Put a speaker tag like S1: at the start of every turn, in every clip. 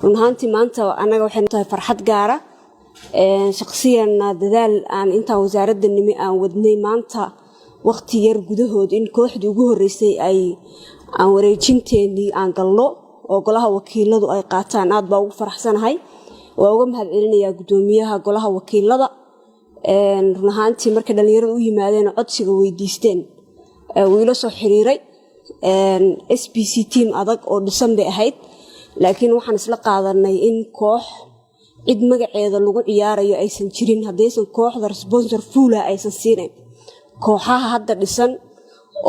S1: Run ahaantii, maanta annaga waxay tahay farxad gaara. Shaqsiyanna dadaal aan intaan wasaaradda nimi aan wadnay, maanta waqti yar gudahood in kooxdii ugu horreysay ay aan wareejinteenii aan galno oo golaha wakiiladu ay qaataan, aad baa ugu faraxsanahay. Waa uga mahad celinayaa guddoomiyaha golaha wakiilada. Run ahaantii, markay dhallinyarada u yimaadeen oo codsiga weydiisteen, wuu ila soo xiriiray. SBC team adag oo dhisan bay ahayd, laakiin waxaan isla qaadanay in koox cid magaceeda lagu ciyaarayo aysan jirin haddaysan kooxda sponsor full ah aysan siinayn. Kooxaha hadda dhisan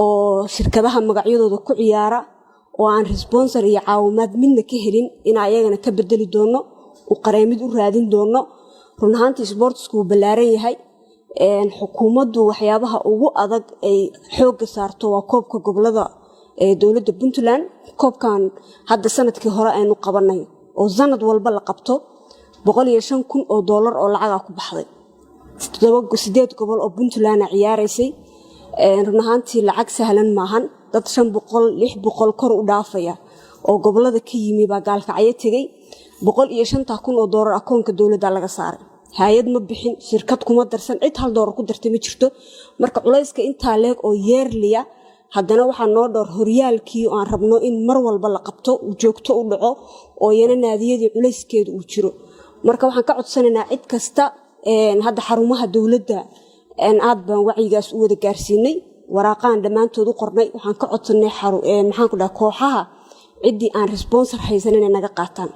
S1: oo shirkadaha magacyadooda ku ciyaara oo aan sponsor iyo caawimaad midna ka helin, in ayagana ka bedeli doono, u qareemid u raadin doono. Run ahaantii, sportsku wuu ballaaran yahay. Xukuumaddu waxyaabaha ugu adag ay xoogga saarto waa koobka gobolada ee dowladda Puntland. Koobkan hadda sanadkii hore aynu qabanay oo sanad walba la qabto, $105,000 oo lacagaa ku baxday. Sideed gobol oo Puntland ciyaaraysay. Run ahaantii, lacag sahlan maahan. Dad 500, 600 kor u dhaafaya oo gobolada ka yimi baa Gaalkacyo tegey. $105,000 akoonka dowladda laga saaray. Hay-ad ma bixin, shirkad kuma darsan, cid $1 ku dartay ma jirto. Marka culayska intaa leeg oo yearly ah, haddana waxaa noo dhowr horyaalkii oo aan rabno in mar walba la qabto, uu joogto u dhaco, oo iyana naadiyadii culayskeedu uu jiro. Marka waxaan ka codsanaynaa cid kasta. Hadda xarumaha dowladda aad baan wacyigaas u wada gaarsiinay, waraaqaan dhammaantood u qornay. Waxaan ka codsanay, maxaan ku dhaha, kooxaha ciddii aan sponsor haysan inay naga qaataan.